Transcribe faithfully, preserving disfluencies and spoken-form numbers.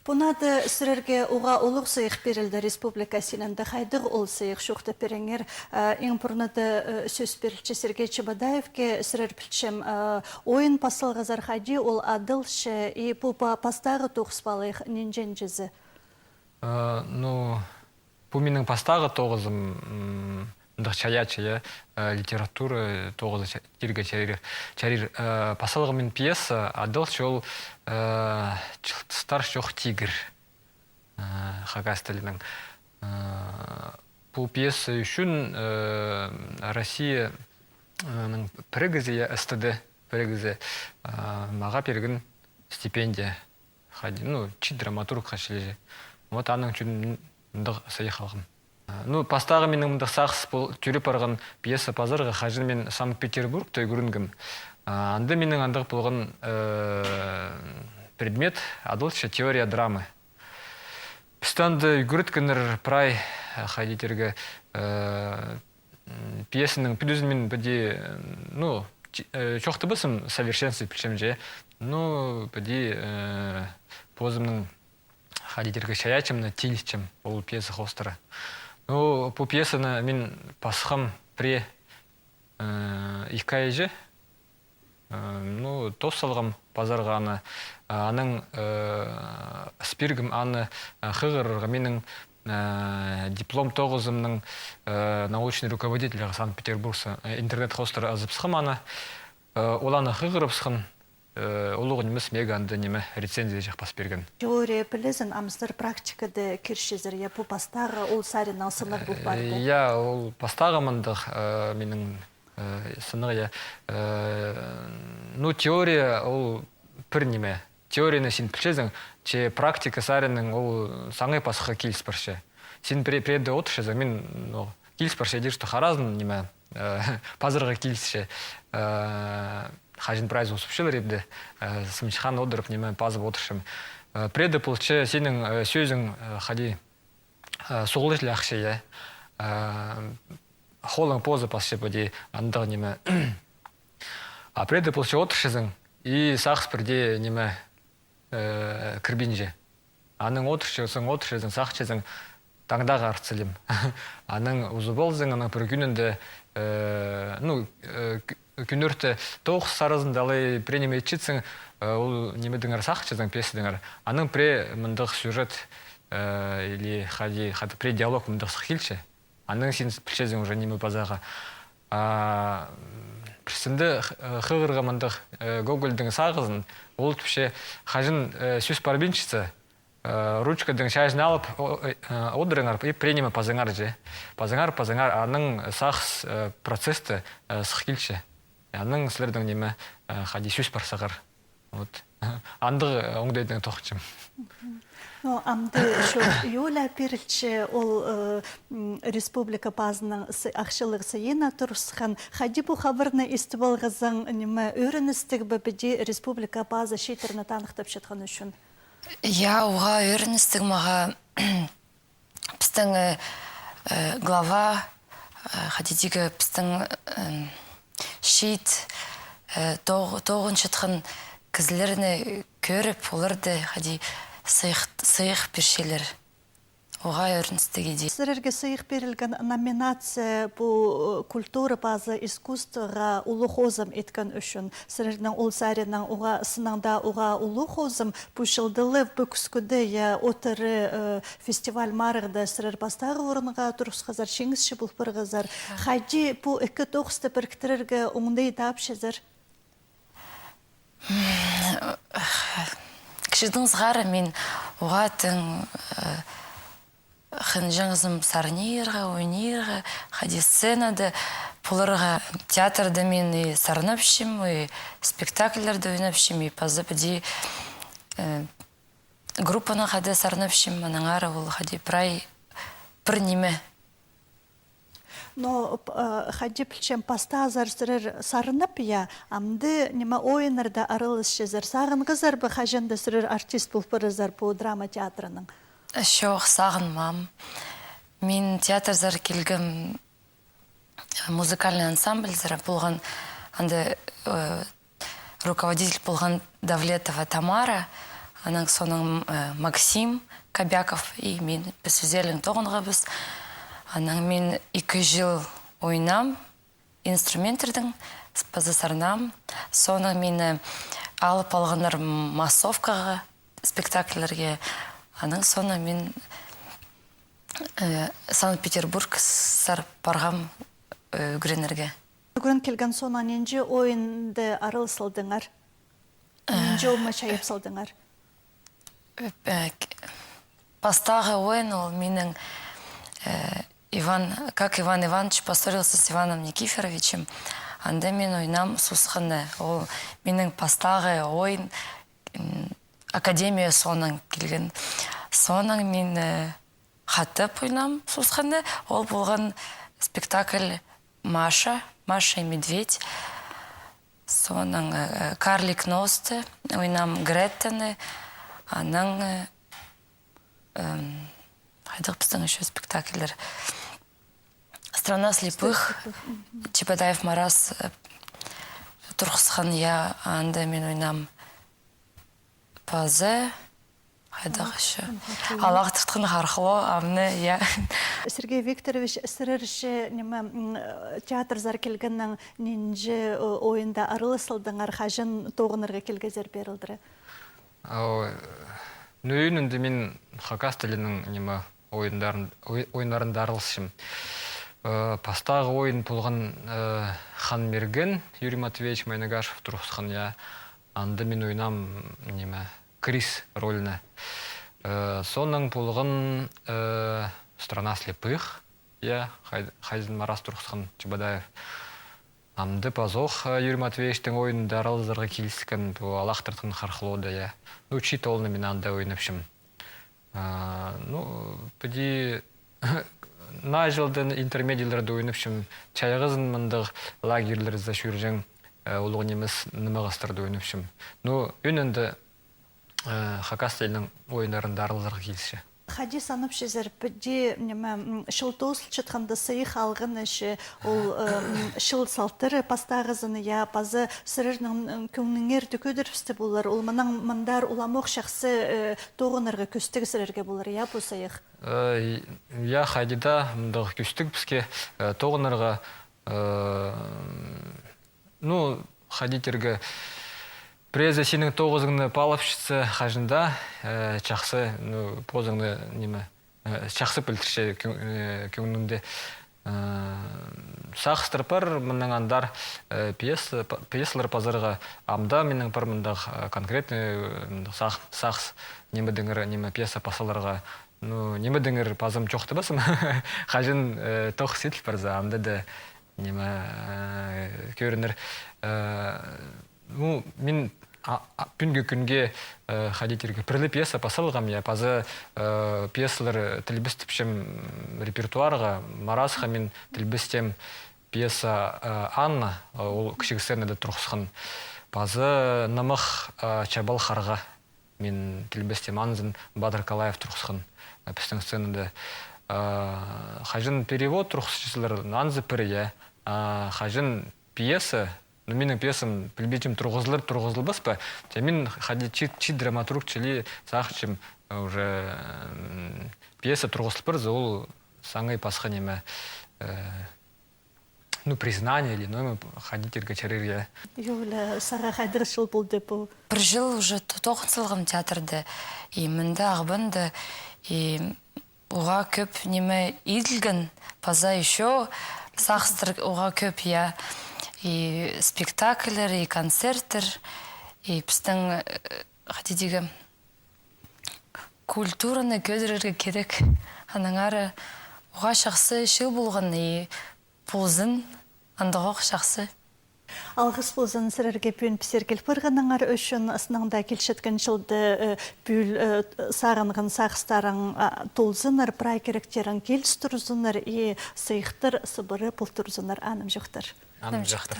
Пу наада сірерге уғаа улуғ сыйых пирілді республика синінде. Хайдағ ол сыйых, чоохтап пиріңер. Э, иң пурнада, э, сӧс пирілче Сергей Чебодаевке. Сірер, пілчем, э, ойын пас салғазар, хайди ол адалча, и пу па-, пастағы тоғыс палайых, нинҷе-нинҷезі? Э, ну, пу минің пастағы тоғызым, м, ындағ чайаачы, я, э, литература тоғызы ча-, тирге чарир, чарир. Э, пас салғам мин пьеса, адалча ол, э, «Чылтыстар чох тигір», э, хакас тілінең. Э, пу пьеса ӱчӱн, э, Россия, э, ның пірігізі, я, С Т Д пірігізі, э, мағаа пирген стипендия. Хайди, ну, чиит драматург хачылы же. Вот аның ӱчӱн мындағ сыйых алғам. Ну, пастағы минің мындағ сағыс пол-, тӧреп парған пьеса пазарға, хаҷан мин Санкт-Петербургта ӱгренгем. А, анда минің андағ полған, э, предмет, адалча теория драмы. Пісті анда ӱгреткеннер прай, э, хайди тирге, э, м, пьесаның пӱдізін мин піди, э, ну, чи-, э, чоохтабаспын совершенстве, пілчем же. Ну, піди, э, позымның хайди тирге чайаачымны тилчем ол пьеса хоостыра. Ну, пу пьесаны мин пасхам пірее, э, ікі ай же. Э, ну, тоос салғам пазарға аны. Анаң, э, ас пиргем аны, э, хығырарға минің, э, диплом тоғызымның, э, научный руководителі Санкт-Петербургса, э, интернет хоостыра ызыбысхам аны. Э, ол аны хығырыбысхан, э, улуғ нимес, мағаа анда ниме, рецензия чахпас пирген. Теория пілезің, ам сірер практикада кирчезер, я, пу пастағы ол саринаң сыннар пол парды. Э, я, ол пастағы мындағ, э, минің, э, сыннар, я. Э, ну, теория ол пір ниме. Теорияны син пілчезің, че практика саринаң ол саңай пасха киліс парча. Син піре-, пірееде одырчазың, мин, ну, киліс парча дир, что харазын ниме, э, пазарға килісче. Э, хаҷан прайзы узупчалар ибде, э, сымчахан одырып, ниме, пазып одырчам. Э, пірееде полча синің, э, сӧзің, э, хайди, э, суғылҷылахча, я. Э, холың позы пасча піди, андағ ниме. А пірееде полча одырчазың, и сағыс пірдее ниме, э, кірбинче. Анаң одырчазың, одырчазың, сағынчазың, таңдағы артса лем. Анаң узуп алзаң, анаң пір кӱнінде, э, ну, э, кӱ-, кӱнӧрте тоғыс саразында алай пірее ниме итчетсең, э, ол нимедеңер сағынчазың, пьесадаңар. Анаң пірее мындағ сюжет, э, или хайди, хайди пірее диалог мындағ сых килче. Анаң син пілчезің уже ниме пазарға. А, пірсінде х-, э, хығырғам мындағ, э, Гогольдың сағызын, ол тіпче, хаҷан, э, сӧс парбинчатса, э, ручкадаң чайаачыны алып, о-, э, э, одырыңар, и пірее ниме пазыңар же. Пазыңар, пазыңар, анаң сағыс, э, процесті, э, сых килче. Анаң сірернің ниме, э, хайди сӧс парзағар. Вот. Андағ, э, оңдайнаң тоғынчам. Ну, амды чох, Юля пирілче, ол, э, м, республика пазының сы-, ахчалығ сыйына турысхан. Хайди пу хабарны истіп алғазың, ниме, ӧріністіг бе піди республика пазы чииттерні таныхтапчатхан ӱчӱн? Я, уғаа ӧріністіг мағаа. Пістің, э, э, глава, э, хайди тирге, пістің, э, чиит, э, тоғ-, тоғынчатхан кізілерні кӧріп, оларды хайди сыйых, сыйых пирчелер. Уғаа ӧріністіг иди. Сірерге сыйых пирілген номинация пу, э, культура пазы искусствоға улуғ хозым иткен ӱчӱн. Сірернің ол саринаң уғаа, сыннаң даа уғаа улуғ хозым. Пу чылда ла пӧкіскӱде, я, «От ыры», э, фестиваль марығда сірер пастағы орынға турысхазар, чиңісчі пол парғазар. Хайди пу ікі тоғысты піріктірерге оңдай тапчазар? Кічігдең сығара мин уғаа тың, э, хынҷаңзым сарнирға, ойнирға, хайди сценада поларға. Театрда мин и сарнапчам, и спектакльлерде ойнапчам, и паза піди, э, группанаң хада сарнапчам, аннаңар ол хайди прай пір ниме. Но, п-, э, хайди пілчем, пастазар сірер сарнап, я, амды ниме, ойыннарда араласчазар. Сағынғазар ба, хаҷан даа сірер артист пол парарзар пу драма театрының? Чох, сағынмаам. Мин театрзар килгем музыкальный ансамбльзар полған, анда, э, руководитель полған Давлетова Тамара, Анаң соонаң, э, Максим Кобяков и мин, піс ӱзелең тоғынғабыс. Анаң мин ікі чыл ойнаам инструменттердең, с-, паза сарнаам. Соонаң мині алып алғаннар массовкаға, спектакльлерге. Анаң соонаң мин, э, Санкт-Петербург сар парғам, э, ӱгренерге. Ӱгрен килген соонаң нинҷе ойында аралас салдыңар? Нинҷе ома чайап салдыңар? Э, к-, пастағы ойын ол минің, э, Иван, как Иван Иванович поссорился с Иваном Никифоровичем. Анда мин ойнаам Сусханы. Ол минің пастағы ойын, м, академия соонаң килген. Соонаң мин, э, хатап ойнаам Сусханы. Ол полған спектакль Маша, Маша и Медведь. Соонаң, э, Карлик Носты, ойнаам Греттаны, анаң, э, эм, хайдағ пістің ещё спектакльлер? Страна слепых, Чебодаев Марас, э, турғысхан, я, анда мин ойнаам. Паза хайдағ ещё? Алаң тартхан Хархло, амны, я. Сергей Викторович, сірер че, ниме, м, э, театрзар килгеннең нинҷе, э, ойында аралас салдыңар, хаҷан тоғынарға килгезер пеерілдіре? Ау, э, ну, ӧӧнінде мин хакас тілінің, ниме, ойындарын-, ой-, ойыннарында араласчам. Э, пастағы ойын полған, э, Хан Мерген, Юрий Матвеевич Майнагашев турғысхан, я. Анда мин ойнаам, ниме, Крис роліне. Э, соонаң полған, э, Страна слепых, я, хай-, хайзын Марас турғысхан, Чебодаев. Амды пазох, э, Юрий Матвеевичтің ойында аралазарға киліскен, пу Алаң тартхан Хархлода, я. Ну, чиит оолны мин анда ойнапчам. А, ну, піди наа чылда интермедияларда ойнапчам, чайғызын мындағ лагерьлерзер чӧрҷең, э, улуғ нимес нымағастарда ойнапчам. Ну, ӧӧнінде, э, хакас тілінің ойыннарында аралазарға килісче. Хайди санапчазар, піди, ниме, м, чыл тоозылчатханда сыйых алған ещё, ол, э, м, чыл салтары пастағызын, я, паза сірернің, м, кӧңніңерде кӧдірібісті полар, ол мынаң мындар уламох чахсы, э, тоғынарға кӧстіг сірерге полар, я, пу сыйых? Э, я, хайди даа, мындағ кӧстіг піске, э, тоғынарға, э, ну, хайди тирге, піреезі синің тоғызыңны паалапчатса, хаҷан даа, э, чахсы, ну, позыңны, ниме, э, чахсы пілдірче кӧ-, э, кӧңніңде. Э, сағыстар пар, мынаң андар, э, пьеса, па-, пьесалар пазарға, ам даа минің пар мындағ, э, конкретный, э, мындағ сағ-, сағыс, нимедеңер, ниме, пьеса пас саларға. Ну, нимедеңер пазым чоохтабаспын. Хаҷан, э, тоғыс иділ парза, анда даа, ниме, э, кӧрінер. Э, ну, мин, а, а, пӱӱнгі кӱнге, э, хайди тирге, пір ле пьеса пас салғам, я, паза, э, пьесалар тілбестепчем репертуарға, Марасха мин тілбестеем пьеса, э, Анна, э, ол кічіг сценада турғысхан. Паза нымах, э, Чабал харға. Мин тілбестеем, анзын Бадар Калаев турғысхан, э, пістің сценада. А, хаҷан перевод турғысчазар, анзы пір, я. А, хаҷан пьеса, ну, минің пьесам, пілбинчем, турғызылар, турғызылбас па? Че мин хайди чиит, чиит драматург чіли сағынчам, э, уже, м, пьеса турғызыл парза, ол саңай пасха ниме, э, ну, признание или, ну, хайди тирге чарир, я. Юля, сағаа хайдағ чыл полды пу? Пір чыл уже то-, тоғын салғам театрда. И мында, Ағбанда, и уғаа кӧп ниме иділген, паза ещё сағыстар уғаа кӧп, я. И спектакльлер, и концерттер, и пістің, э, хайди тирге, культураны кӧдірерге кирек. Аннаңар уғаа чахсы чыл полған, и ползын, андағох чахсы. Алғыс ползын сірерге пӱӱн пістерге киліп парғаныңар ӱчӱн. Сыннаң даа килчеткен чылда, э, пӱӱл, э, сағынған сағыстарың, а, толзыннар, прай киректерің киліс турзыннар, и сыйыхтар сыбыра пол турзыннар, анымҷохтар. Анымҷохтар.